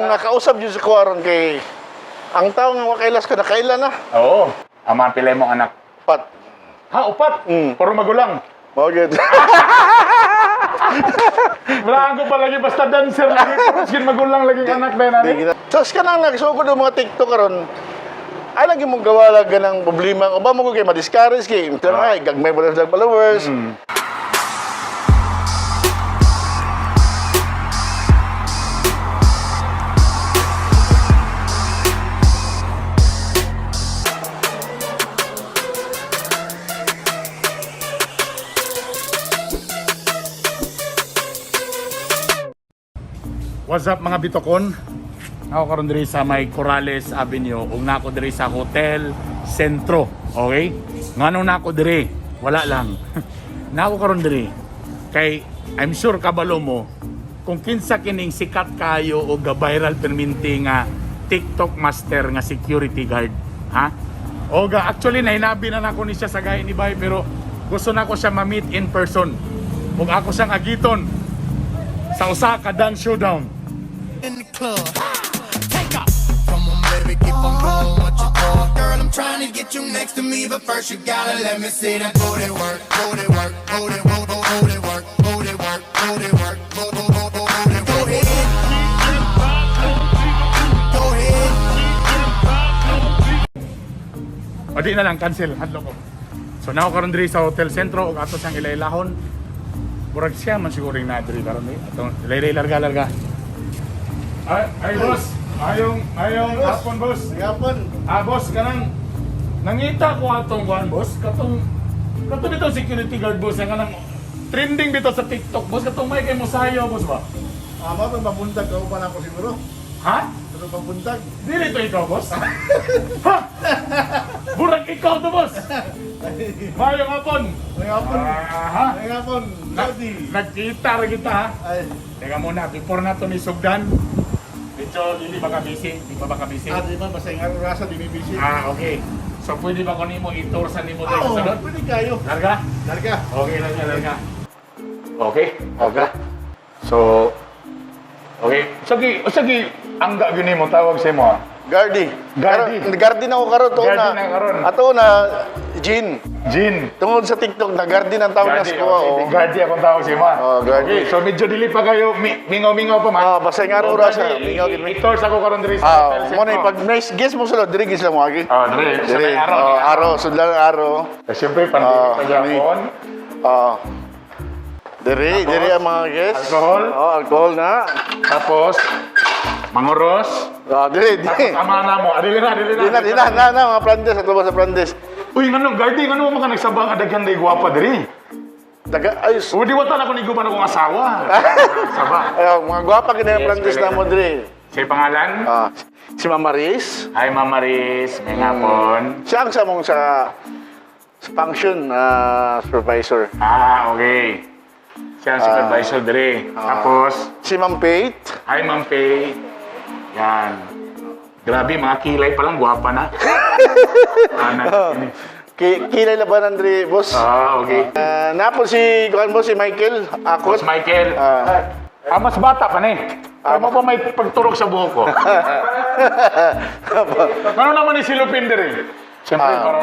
Nakausap yun si Kuwaron kay ang tao nga wakailas ka nakaila na. Oo. Ang mga pilay mong anak. Pat. Ha, upat? Mm. Puro magulang. Mao gyud. Wala ko pa lagi, basta dancer lagi. Tapos magulang lagi ang anak na yun, Di kita. Tapos ka nang nagsugod og mga TikTok karon. Ay lagi mong gawa lang ganang problema. Uba mo ko kay ma-discourage kay ay gagmay mo lang sa followers. What's up, mga bitokon? Ako karon diri sa may Corrales Avenue ug nako diri sa Hotel Sentro. Okay? Ngano nako diri? Wala lang. Nako karon diri kay I'm sure kabalo mo kung kinsa kining sikat kayo o ga viral perminti nga TikTok master nga security guard, ha? Oga, actually nahinabi na nako ni siya sa gay ni Bay, pero gusto nako siya ma-meet in person. Ug ako siyang agiton sa usa ka dance showdown. In the club. Take off. Come on, baby, keep on doing what you're doing. Girl, I'm trying to get you next to me, but first you gotta let me see that booty work, booty work, booty, booty, booty work, booty work, booty work, booty, booty, booty. Go ahead. Go ahead. O di na lang, cancel. Hadlo ko. So now karon diri sa Hotel Sentro ug ato siyang ilailahon. Murag siya man siguro yung na diri karon eh. Atong ilaylay, larga larga. Ay, ay boss. Ayong ayong hapon, boss. Yapon. Ah, boss, kanang nangita ko atong kuan, boss, katong katong bitong security guard, boss, ang kanang trending bitaw sa TikTok, boss, katong may kay musayo, boss ba? Ama man mabuntag ka uban ako siguro. Ha? Pero mabuntag. Dili to ikaw, boss? Ha? Burag ikaw to, boss. Mayong hapon. Ngapon. Aha. Ngapon. Lodi. Nagkita ra kita ha. Ay, Teka muna, before na to ni Sugdan. Medyo hindi ba ka busy? Di pa ba ka busy? ah, di ba basta yung rasa di busy. Ah, okay. So pwede ba ko nimo i-tour sa nimo dito Oh, sa sunod? pwede kayo. Larga? Larga. Okay, larga, larga. Okay, okay. So, okay. Sige, sige, ang gagawin mo tawag sa imo ah. Gardi. Gardi. Gardi na ako karon to Gardi na. na karon. Ato na Jean. Jean. Tungod sa TikTok na Gardi ang tawag na Gardi, sa kuha. okay. Oh. Gardi akong tawag sa imo. ah. Oh, Gardi. Okay, so medyo dili pa kayo, mingaw-mingaw pa man. Ah, basta yung araw rasa. Mingaw gid mi. I-tour sa ko karon diri sa Ah, Hotel mo na Sentro. pag nice guest mo sila diri gis lang mo agi. Ah, diri. Sa Diri. may araw. Oh, aro, sudlan ang aro. Eh, siyempre, pandemic Ah, pa Japon. Ah. Diri, diri ang mga guest. Alcohol. Oh, alcohol na. Tapos, manguros. Ah, diri, diri. Tapos, ama na mo. Ah, dili na, dili na. Di na, di na, na, na, mga Prandes, ato ba sa Prandes? Uy, ngano, Gardi, ngano mo ka nagsabang nga daghan day gwapa diri? Daga, ay, Uy, di wala na ko ni guban akong asawa. Saba. ay, mga gwapa kini ang Yes, Prandes pwede na mo diri. Say pangalan? Ah, si Mama Riz. Hi, Mama Riz. May hapon. Siya ang samong sa function supervisor. Ah, okay. Siya ang supervisor diri. Tapos, Si Ma'am Pate. hi, Ma'am Faye. Yan. Grabe, mga kilay pa lang, gwapa na. Ah, na. Kilay labanan diri, boss. Ah, okay. Ah, napon si kuan boss si Michael Akot. Boss Michael. Ah. Ah, mas bata pa na eh. Tama pa may pagturok sa buhok ko. Ano naman ni si Lupin diri? Siyempre, para...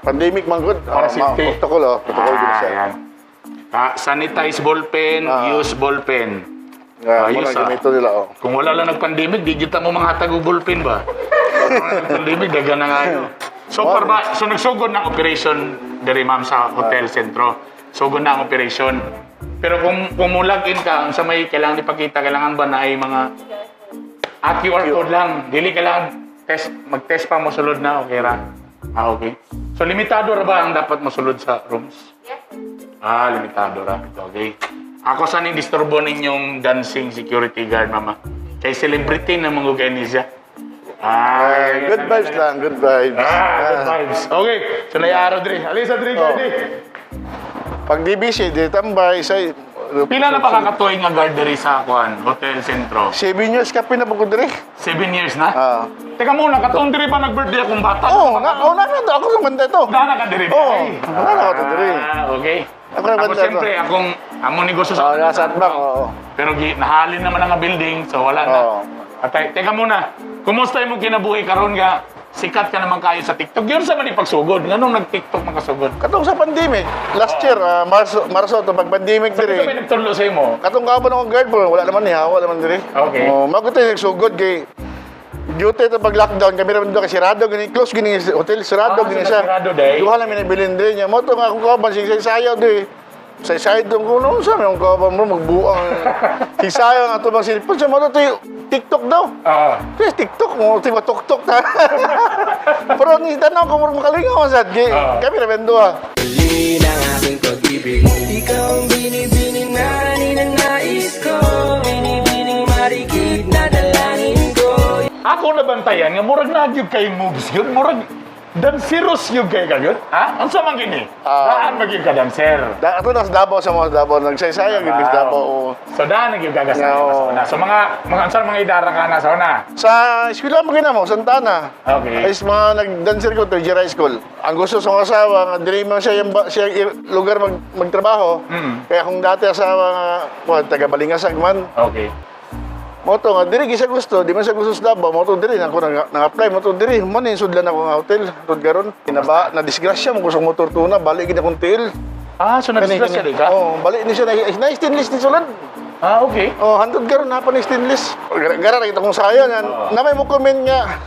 Pandemic man gud. Para safety. Protocol oh, protocol gud Ah, siya. ayan. Ah, sanitize ballpen, use ballpen. Ah, Ayos, mo na ah. gamito nila oh. Kung wala lang nag-pandemic, di kita mo mga hatag og ballpen ba? Kung wala nag-pandemic, daga na nga yun. So, parba, so nagsugod ng operation diri, ma'am, sa Hotel Sentro. Sugod na ang operation. Pero kung mo-log in ka, ang sa may kailangan ipakita, kailangan ba na ay mga QR code lang. Dili kailangan test, mag-test pa mo sulod na, okay ra? Ah, okay. So, limitado ra ba ang dapat mosulod sa rooms? Ah, limitado ra. Okay. Ako sa ning disturbo ninyong dancing security guard, mama. Kay celebrity na mga ni siya. Ah, Good vibes lang, good vibes. Ah, good vibes. Okay. So, naiaraw diri. Alisa diri, Oh. Gardi. Pag di busy, di tambay, say Pila na pa kakatuoy nga guard diri sa kuan, Hotel Sentro? 7 years ka pinabukod diri. 7 years na? Ah. Teka muna, katong diri pa nag-birthday akong bata. Oh, na, oh, na, na, ako sa banda ito. Dana ka diri. Oo, Ay. wala na ako diri. Ah, okay. Ako na Ako banda siyempre, akong among negosyo Oh, sa nasa atbang, oo. Pero nahalin naman ang building, so wala na. Oo. Atay, teka muna. Kumusta imong kinabuhi karon nga sikat ka naman kayo sa TikTok? Yun sa man ipagsugod. Nganong nag-TikTok makasugod? Katong sa pandemic, last year, Marso, Marso to pag pandemic Sa diri. may nagtudlo sa imo. Katong kaban akong guard bro, wala naman niya, wala naman diri. Okay. Oh, mao ko nagsugod kay duty to pag lockdown kami raman do kay sirado gani close gani hotel sirado Ah, gani so siya. nasirado, day. Duha lang mi nabilin diri niya. Mo to nga akong kaban sing sayaw diri. Say dong ko no sa may akong kaban bro magbuang. Sing sayaw nga to bang cellphone sa mo to TikTok daw. Kaya TikTok mo, ti tok ta. Pero ni tanaw ko murag makalingaw sad kay kami ra ben duha. Ng aking pag-ibig. Ikaw ang binibini na ninanais ko. Binibining marikit na dalangin ko. Ako nabantayan nga murag na gyud kay moves gyud, murag danseros gyud kay kagyud. Ha? Unsa man kini? Ah. Daan magyud ka dancer. Da, ato nas Davao sa mga Davao nagsaysayang gyud sa Davao. Oo. So daan gyud ka sa Oo. una. So mga unsa mga idara ka na sa una? Sa eskwela mo ginamo, Santana. Okay. Is mga nag-dancer ko, third year high school. Ang gusto sa akong asawa, nga diri man siya yung, siya yung lugar magtrabaho. Kaya kung dati asawa nga, well, taga Balingasag man. Okay. Moto nga diri gisa gusto, di man siya gusto sa Davao, moto diri nang ko nang-apply moto diri. Mo ni sudlan ako nga hotel, tud karon. Kinaba na disgrasya mo kusog motor tuna, balik gid akong tiil. Ah, so na-disgrasya di ka? Oh, balik ni siya na na stainless ni sulod. Ah, okay. Oh, hantod karon na pa ni stainless. Gara gara kita kong sayo nga na may mo comment nga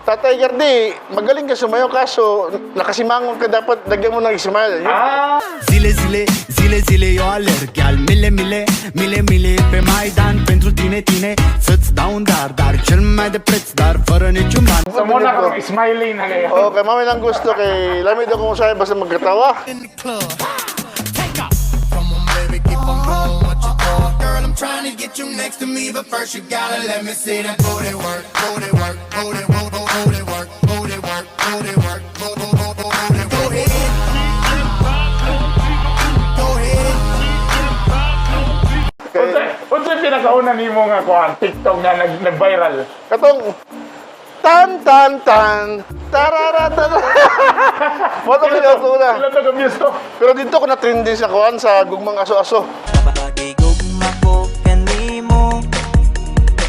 Tatay Gardi, magaling ka sumayo kaso nakasimangon ka dapat lagyan mo ng smile. Yun. Ah, Zile, zile, zile, zile eu alerg. Chiar mile, mile, mile, mile pe Maidan. Pentru tine, tine, să-ți dau un dar. Dar cel mai de preț, dar fără niciun ban. So mo na karong smiling na kayo. Oh, kay mami lang gusto kay lami daw kung sayo basta magkatawa. In the club. Take off. Come on, baby, keep on doing what you're doing. Girl, I'm trying to get you next to me, but first you gotta let me see that booty work, booty work, booty, booty, booty work, booty work, booty work, booty, booty, booty. Go ahead. Go ahead. Kay Unsa pinakauna nimo nga kuan TikTok nga nag-viral? katong tan tan tan tarara tara. Moto kay ako na. Ilan to ka views to? Pero dito ko na trending sa kuan sa gugmang aso-aso. Pagigugma ko kanimo.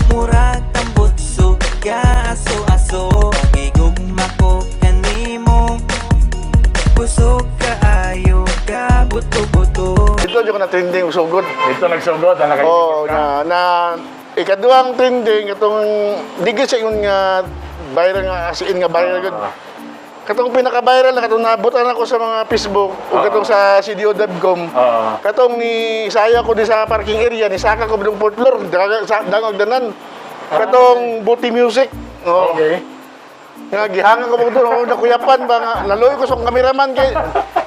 Murag tambutso ka aso-aso. Pagigugma ko kanimo. Busog kaayo ka buto-buto. Dito jud ko na trending sugod. Dito nagsugod na Oh, na na ikaduhang trending katong di gyud siya yung nga viral nga as in nga viral gud. Katong pinaka-viral na katong nabutan ako sa mga Facebook o katong sa CDO.com. Katong ni saya ko di sa parking area ni saka ko bidong fourth floor dangog danan. Katong Buti Music. Oh. Okay. Nga gihangan ko mo doon, ako nakuyapan ba nga naloy ko sa akong kameraman kay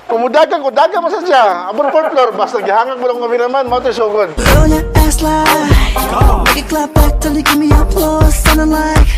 kumudagan ko dagan man sa siya. Abot fourth floor basta gihangan ko lang kameraman mao to sugod. Throw that ass like. Make it clap back till you give me applause. Sounding like.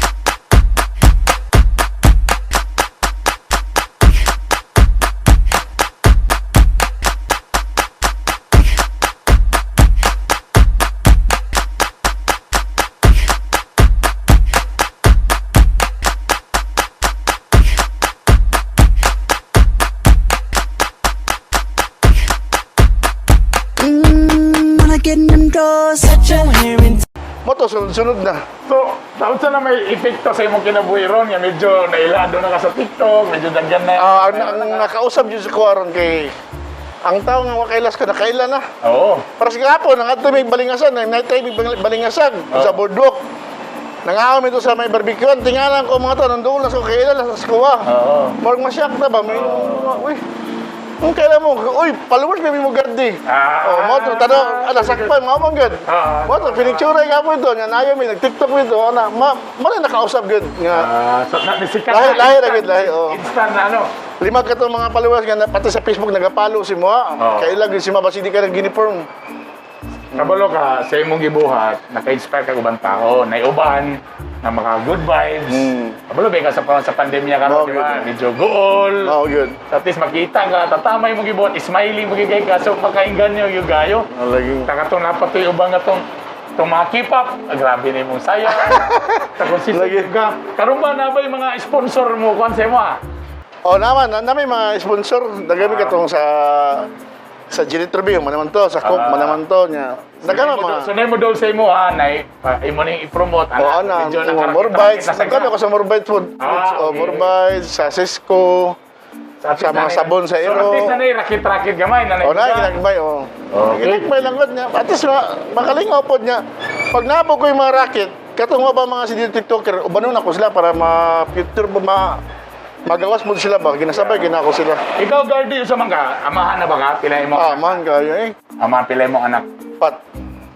When I get in them drawers, touch your hair and Mo to sunod-sunod na. So, taon sa na may epekto sa imong kinabuhi ron nga medyo nailado na ka sa TikTok, medyo daghan na. Ah, ang nakausap jud sa ko aron kay ang tao nga wakailas ka nakaila na. Oo. Para sa gapon, ang adto may balingasan, ang night time may balingasan sa boardwalk. Nangaom ito sa may barbecue, tingalan ko mga to, nandoon lang sa kaila lang sa kuwa. Oo. Murag masyak na ba? May, uy, kung kailan mo, uy, followers may mo gardi. Ah. Oh, mo to tanaw, ala sakpan, mao man gud. Ah. Mo to pinicture nga po ito, nga nayo may nag-TikTok ito, ana, ma, mo na nakausap gud nga Ah, so na sikat Lahi, na, lahi instant- ra gud, lahi, oo. Instant na ano. Lima ka to mga followers nga pati sa Facebook nagapalo si Moa. Oo. Kailan gyud si Moa basi di ka nag-uniform. Kabalo ka sa imong gibuhat, naka-inspire ka ubang tao, naiuban na maka good vibes. Kabalo ba ka sa pandemya karon, Oo, di ba? good. Medyo gool. Mao gyud. At least makita ka, tatamay mo gibuhat, smiling mo gigay ka, so makainganyo yung gayo. Lagi. Taka to napatoy ubang nga tong tong mga keep up, ah, grabe na imong saya. Sa consistent Lagi. ka. Karon ba na ba yung mga sponsor mo kwan sa imo ah? Oh, naman, na, may mga sponsor. Dagami ka tong sa Sa Gillette Review, man naman to. Sa Coke, man naman to. Nya. Nagano mga... So, na mo daw sa imo, ha, nay, imo ning i-promote, Oo, ana, medyo mga nakarakita- more bites. kita sa Nagkano ko sa more bites food. Ah, Oh, okay. more bites, sa Cisco. At least sa mga nanay- sabon sa So, ero. at least nanay, rakit-rakit gamay, nanay. O na, buga. ginagmay, oh. Okay. Ginagmay lang gud niya. At least, makalingaw pod niya. Pag nabog ko yung mga racket, katong ba mga si TikToker, ubanon ako sila para ma-future ba, magawas mo sila ba? Ginasabay, ginako sila. Ikaw, Gardy, sa mga ka, amahan na ba ka? Pila imo? Ah, man, kayo eh. Amahan, pila imong anak. Pat.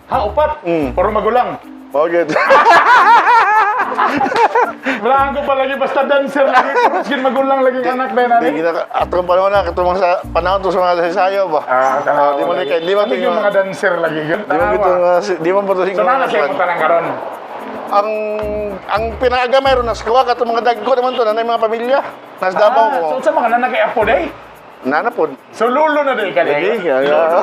Ha, upat? Puro magulang. Okay. Wala ko pa lagi, basta dancer lagi. Puro skin magulang lagi anak na Di yun. gina atong panahon na katong mga sa panahon to sa mga sayo ba. Ah, Ah, di mo ni kay di man Ano yung mga dancer lagi yun? Di man gito nga di man po to So, nana siya yung tanang karon. Ang pinaagamay ron nas kuha katong mga dagko naman to nanay mga pamilya. Nas Davao Ah, ko. so, sa mga nanay kay Apo day? Nana pod. So, lulo na day ka day. Lagi, kaya.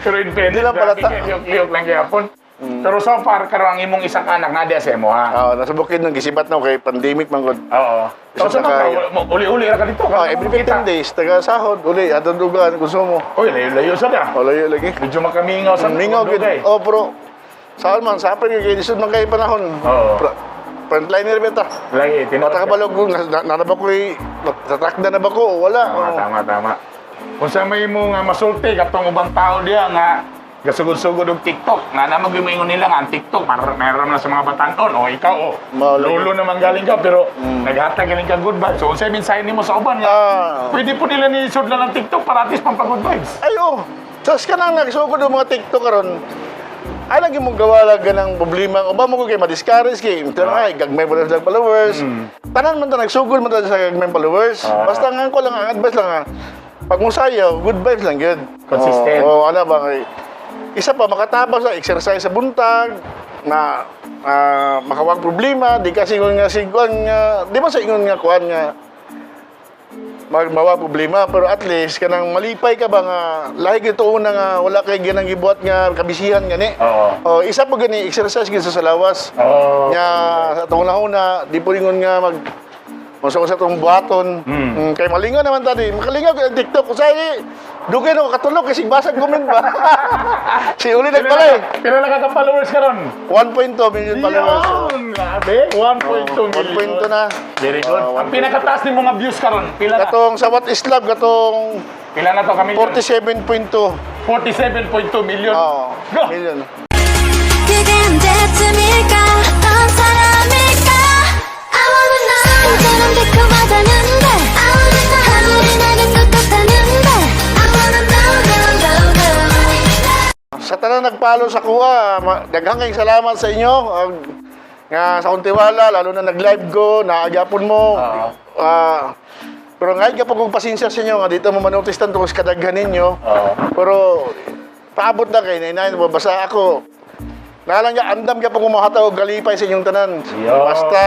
Pero in fairness, Di lang pala grabe kay liyok-liyok lang kay Apon. Pero so far, karon ang imong isang anak na sa imo ha. Ah, nasa bukid nang gisibat na kay pandemic man gud. Oo. So, Isa sa na mga kayo. uli-uli ra ka dito. Ah, every 15 days taga sahod uli atong dugan konsumo. Uy, layo-layo sa da. O layo lagi. Medyo makamingaw sa Mingaw gud. dugay. Oh, pero saan man sa kay lisod man kay panahon. Oo. Frontliner beta. Lagi, tinuod Bata ka balog na ba ko tatakda na ba ko o wala. Tama, Oo. tama, tama. Kung sa may mo nga masulti katong ubang tao diya nga gasugod-sugod og TikTok, nga naman gyud moingon nila nga ang TikTok meron na sa mga batanon o ikaw o Mao lagi. lolo naman galing ka pero naghatag galing ka good vibes. So unsay mensahe nimo sa uban nga Ah. pwede po nila ni sudlan ng TikTok para at least pampa-good vibes. Ay, oh. Tapos ka nang nagsugod ng mga TikTok karon. Ay, lagi mong gawa lang ganang problema. O ba mo ko kay ma-discourage kay pero ay gagmay mo lang sa followers. Tanan man ta nagsugod man ta sa gagmay followers. Basta nga ko lang ang advice lang ha. Pag mo sayaw, good vibes lang gyud. Consistent. Oo, oh, ano ba kay isa pa makatabas sa exercise sa buntag na makawag problema di kasi ingon nga siguan nga di ba sa ingon nga kuan nga magmawa problema pero at least kanang malipay ka ba nga lahi gito una nga wala kay ginang gibuhat nga kabisihan gani. Oo. Oh, isa po gani exercise gyud sa salawas. Oo. Nya sa atong una di po ingon nga mag Masa sa itong buhaton. Kay malingaw naman tadi. Makalingaw kay ang TikTok. Usay, dugay na ko katulog kasi basag comment ba. Si uli nagbalay. Pila na ka followers karon? 1.2 million followers. Yun, grabe. 1.2 million. 1.2 na. Very good. Oh, Ang pinakataas ni mga views karon, pila na? Katong sa What is Love, katong Pila na to kami? 47.2. 47.2 million. Oo, Go! million. 그게 언제쯤일까 어떤 사람일까 I wanna know 사탕처럼 달콤하다는데 I wanna know 하늘을 나는 것 같다는데 I wanna know know know know Sa tanan nagpalo sa kuha, daghang kayong salamat sa inyo. Nga sa akong tiwala, lalo na nag-live ko, naagyapon mo. Oo. Ah, pero ngayon kapag kong pasensya sa inyo, nga dito mo manotice tanto sa kadaghan ninyo. Oo. Pero paabot na kay nay basta ako. Nalang nga andam ka pag kumahataw og galipay sa inyong tanan. Yo. Basta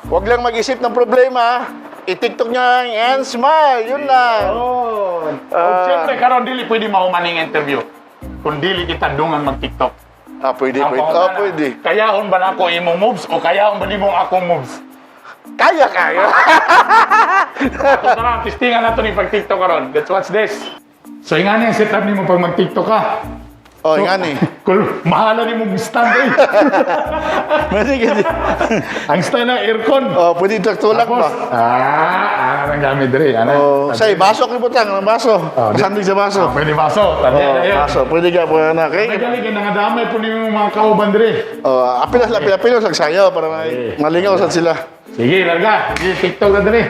wag lang mag-isip ng problema. I-TikTok niya and smile, yun lang. Oh. Ah. Siyempre, karon dili pwede mahumaning interview. Kung dili kita dungan mag-TikTok. Ah, pwede, Ang pwede. Ah, pangutana, pwede. Kayahon ba nako imong moves o kayahon ba nimo akong moves? Kaya, kaya. So tara, testingan nato ni pag-TikTok karon. Let's watch this. So ingani ang setup nimo pag mag-TikTok ka. Oh, nga ni. Cool. Mahala ni mong stand eh. Pwede kasi. Ang stand ng aircon. Oh, pwede tulak Tapos, ba? ang gamit diri, ana. Oh, say baso kay butang, ang baso. Oh, Sandig sa baso. Ah, pwede baso. Tabi Oh, na yun. baso. Pwede ka po na. Kay Nagali ka nangadamay po nimo mga kauban diri. oh, apilas apil apilas lang sayo para malingaw sad sila. Sige, larga. Sige, TikTok na diri.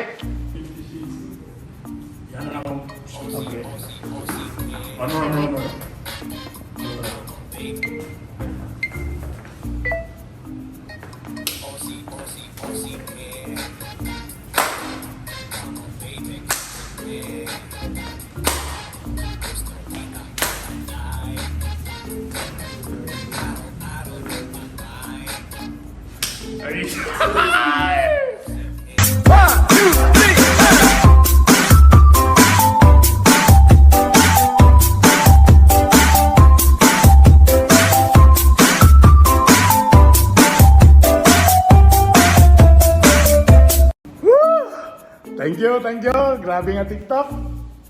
Thank you, thank you. Grabe nga TikTok.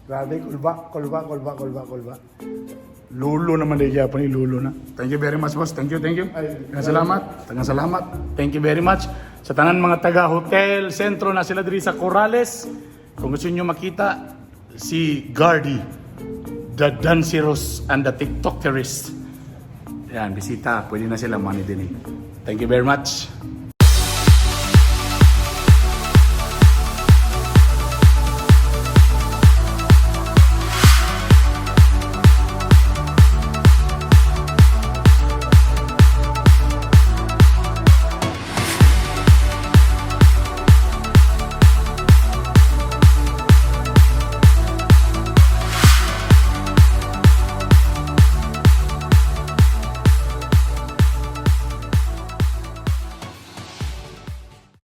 Grabe, kulba, kulba, kulba, kulba, kulba. Lulo naman di gyapon ni lulo na. Thank you very much, boss. Thank you, thank you. Tagang salamat. Tagang salamat. Thank you very much. Sa tanan mga taga hotel, sentro na sila diri sa Corrales. Kung gusto niyo makita si Gardy, the Danceros and the TikTokerist. Yan, bisita. Pwede na sila money din eh. Thank you very much.